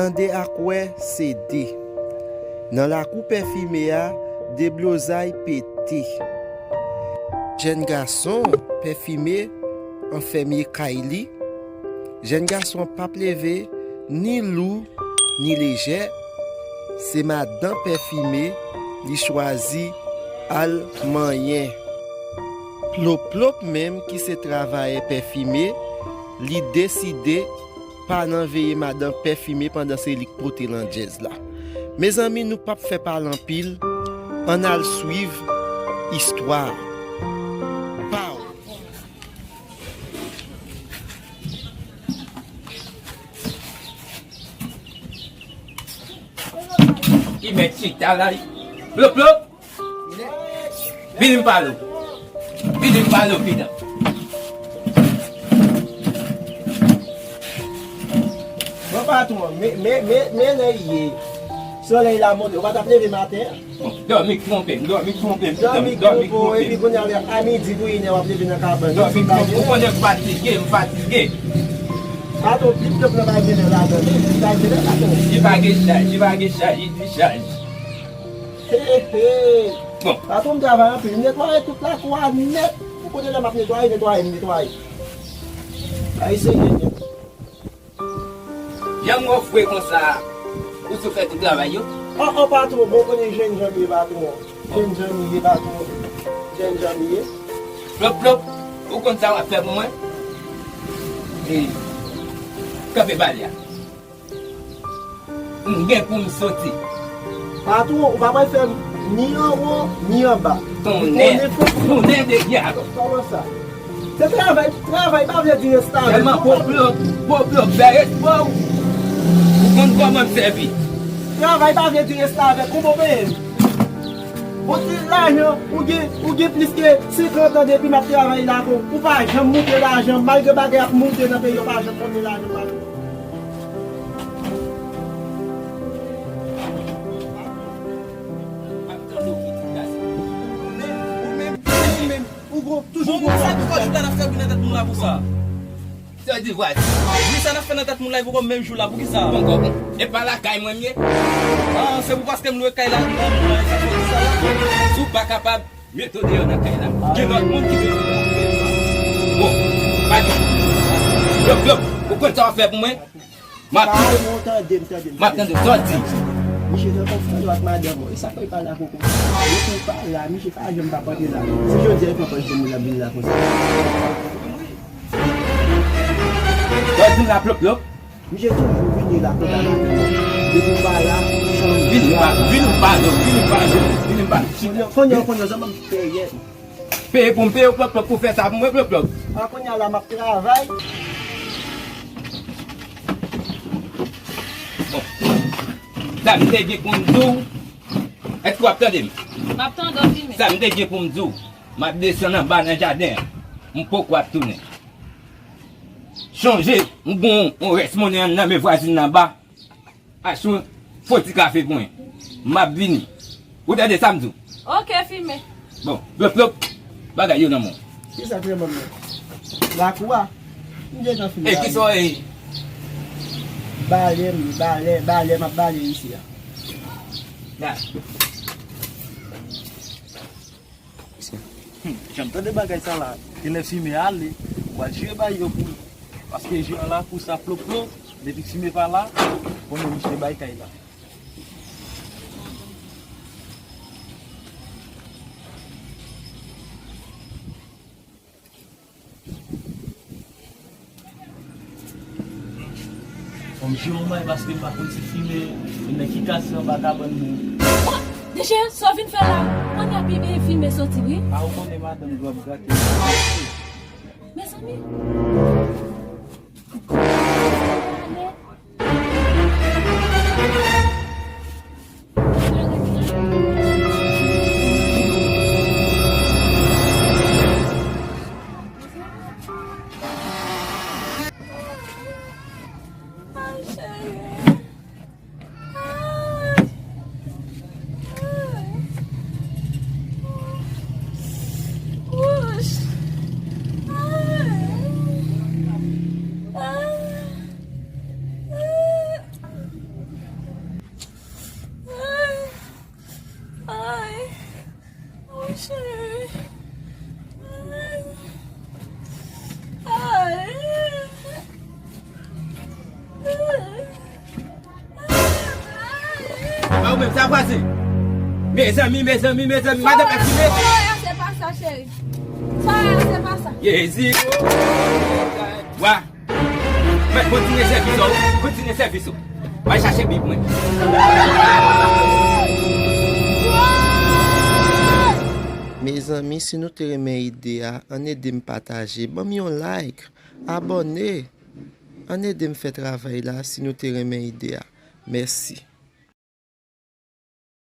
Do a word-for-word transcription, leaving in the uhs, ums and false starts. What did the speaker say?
Tande ak wè se de. Nan lakou Pè Fime a, deblozay pete. Jèn gason Pè Fime anfèmye kay li. Jèn gason an p ap leve ni lou ni lejè. Se madan Pè Fime li chwazi al manyen. Plop Plop menm ki se travayè Pè Fime, li deside pa nan veye madan Pè Fime pandan se li k pote landjèz la. Mezanmi, nou p ap fè pale anpil, ann al swiv istwa a. Pow! Li mèt chita la. Plop Plop! Vini m pale w. Vini m pale w, pidan. Bon, patwon, men, men, men, men lè l ye. Solèy la monte, ou pa t ap leve maten an? Dòmi k twonpe m, dòmi k twonpe m, pidan, dòmi k twonpe m. Epi kounye a, a midi pou inè, w ap leve nan kabann. Dòmi k twonpe m, ou konnen m fatige, m fatige. Patwon, plis ke plan pa gen lè ladan, men li pa gen lè, patwon. Li pa gen chaj, li pa gen chaj, li dichaj. He, he. Bon. Patwon, m travay anpil. M netwaye tout lakou a nèt. Ou konnen lè m ap netwaye, netwaye, m netwaye. Ay, serye nèt. Jan m wè w fre konsa, ou sou fè tout travay yo? O, o, patwon, bon, konnen jènjan m ye, patwon. Jènjan m ye, patwon. Jènjan m ye. Plop, plop, ou konn sa w ap fè pou mwen? E, kanpe bale a. M gen pou m soti. Patwon, ou pa pral fè m ni anwo, ni anba. Tonnè, tonnè de dyab. Kòman sa? Se travay, travay pa vle di restavèk. Sèlman pwoblèm, pwoblèm, fè espwa w. Ou konn kòman m sèvi. Travay pa vle di restavèk, ou bon peye m. Bon, ti lajan, ou gen, ou gen plis ke senkant an depi m ap travay la, kon, ou pa janm monte lajan, malgre bagay ap monte nan peyi, ou pa janm monte lajan, pa janm. Ou menm, ou menm, ou menm, ou gwo, toujou gwo. Bon, sa ki fè jou la n ap fè bri nan tèt moun la pou sa? Sa di vwazen. Bri sa n ap fè nan tèt moun la, e poko menm jou la, poukisa? Bon, bon, bon. E pa lakay mwen m ye? Ah, se pou paske m lwe kay la, m nan moun la, e sa fè w di sa la? Si w pa kapab, mete w deyò nan kay la. Gen lòt moun ki bezwen w. Bon, pa gen. Blòp, blòp, ou konn sa w ap fè pou mwen? M ap tande, m tande, m tande. M ap tande w, sa w di? Misye nan konfizyon ak madanm mwen. E sa fè l pale ak ou konsa? Misye pa la, misye pa janm p ap antre la. Si jodi a, e pran pòz de moun l ap vin la konsa. Sa w di m la, Plop Plop? Misye toujou vini la konsa maten. Depi w pa la, chanj. Vini pa, vini pa, vini pa, vini pa. Kounye a, kounye a, zanmi m, peye. Peye pou m peye w, Plop Plop, pou fè sa pou mwen, Plop Plop. A, kounye a la, m ap travay. Bon. Sa m te gen pou m di w, èske w ap tande m? M ap tande w, Fime. Sa m te gen pou m di w, m ap desann anba nan jaden an. M poko ap tounen. Chonje, m gon yon rès monnen nan men vwazin nan anba. Achte yon fo ti kafe pou mwen. M ap vini. Ou tande sa m di w? Oke, Fime. Bon, Plop Plop, bagay yo nan men w. Kisa k nan men m nan? Lakou a? M gentan fin bale. E kisa w ye? Bale m, bale, bale, m ap bale isi a. La. Hmm, jan m tande bagay sa la, genlè Fime ale, ou al jwe bay yo pou, paske jwe a la pou sa Plop Plop, depi Fime pa la, konnen misye bay kay la. Fò m jwe yon may paske m pa konn si Fime, men ki kas anba kabann mwen. Deje, sa w vin fè la? Kounye a pi byen Fime soti, wi. A, ou konnen madanm dwe ap grate. Mezanmi. Ba ou menm sa vwazen. Mezanmi, mezanmi, mezanmi, madanm ap fime. Soraya, se pa sa, cheri. Soraya, se pa sa. Jezi. Wa. Mèt kontinye sèvis ou. Kontinye sèvis ou. Mwen chache Bib mwen. Mezanmi, si nou te renmen ide a, ann ede m pataje. Ban m yon like, abòne. Ann ede m fè travay la si nou te renmen ide a. Mèsi.